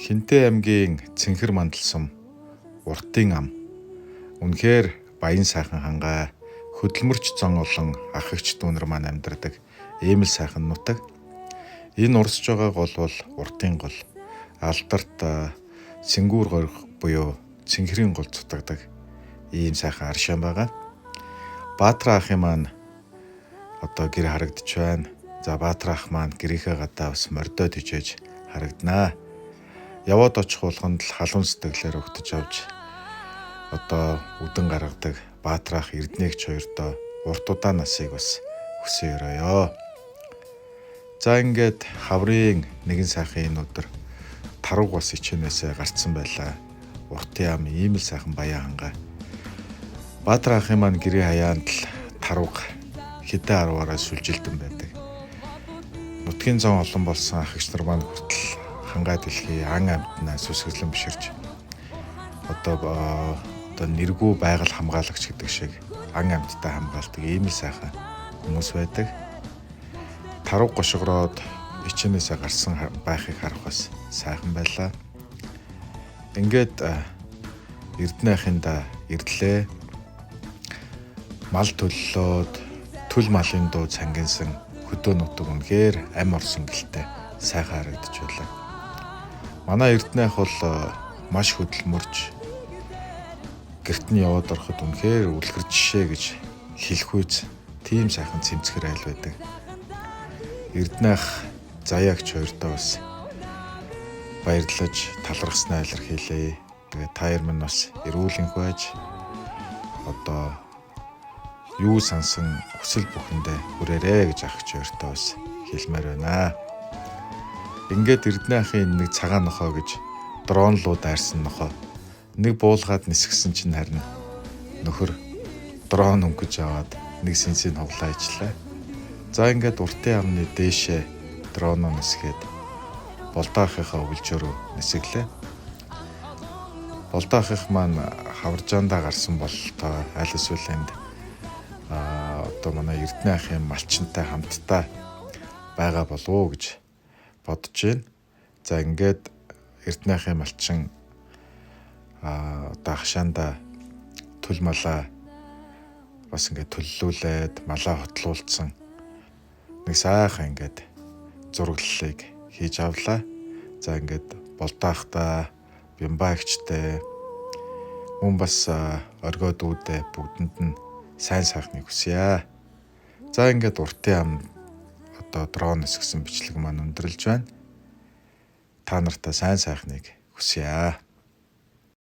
Хинтээ аймгийн Цэнхэр мандалсум Уртын ам. Үнэхээр баян сайхан хангай, хөдөлмөрч зон олон ах эгч дүү нар маань амьдардаг ийм л сайхан нутаг. Энэ урсж байгаа гол бол Уртын гол. Алдарт Сэнгүүр горих буюу Цэнхрийн гол цутагдаг ийм сайхан аршаан байгаа. Баатар ахын маань одоо гэр харагдаж байна. За, Баатар ах маань гэрийнхээ гадаа бас мордоо тэжээж харагданаа. Яваад очих болгонд л халуун сэтгэлээр угтаж авч одоо үдэн гаргадаг Баатар ах, Эрдэнэ эгч хоёрдоо урт удаан насыг бас хүсэн ерөөё. За, ингээд хаврын нэгэн сайхан энэ өдөр тарвага бас ичээнээсээ гарцсан байлаа. Уртын ам ийм л сайхан баян хангай. Баатар ахын маань гэрийн хаяанд л тарвага хэдэн арваараа сүлжилдэн байдаг. Нутгийн зон олон болсон ах эгч нар маань хүртэл хангай дэлхий ан амьтнаа сүсгэлэн биширч одоо нэргүй байгаль хамгаалагч гэдэг шиг ан амьттай хамгаалдаг ийм л сайхан хүмүүс байдаг. Тарвага гошигроод ичээнээсээ гарсан байхыг харах бас сайхан байлаа. Ингээд Эрдэнэ ахында ирлээ. Мал төллөөд төл малын дуу цангинсан хөдөө нутаг үнэхээр ам орсон гэлтэй сайхан харагдаж байлаа. Манай Эрдэнэ ах бол маш хөдөлмөрч, гэрт нь яваад ороход үнэхээр үлгэр жишээ гэж хэлэхүйц тийм сайхан цэмцгэр айл байдаг. Эрдэнэ ах, Заяагч хоёрдоо бас баярлаж талархснаа илэрхийлье. Тэгээ та нар минь бас эрүүл энх байж, одоо юу сансан хүсэл бүхэндээ хүрээрээ гэж ах эгч хоёртоо бас хэлмээр байна. Ингээд Эрдэнэ ахын нэг цагаан нохой гэж дрон руу дайрсан нохой нэг буулгаад нисгсэн чинь харин нөхөр дрон өнгөж аваад нэг сэнсийг хуглаа ижлээ. За, ингээд Уртын амны дээшээ дроноо нисгээд Болдоо ахынхаа өвлжөөрөө нисэглээ. Болдоо ахых маань хаваржаандаа гарсан бололтоо аль эсвэл энд одоо манай Эрдэнэ ахын малчинтай хамтдаа байгаа болов уу гэж бодож байна. За, ингээд Эрдэнэ ахын малчин одоо хашаанда төл малаа бас ингээд төллүүлээд малаа хотлуулсан нэг сайхан ингээд зураглалыг хийж авлаа. За, ингээд Болдоохтай, Бямба эгчтэй мөн бас оргио дүүдээ бүгдэнд нь сайн сайхныг хүсье. За, ингээд Уртын ам одоо дрон нисгэсэн бичлэг маань өндөрлж байна. Та нартаа сайн сайхныг хүсье.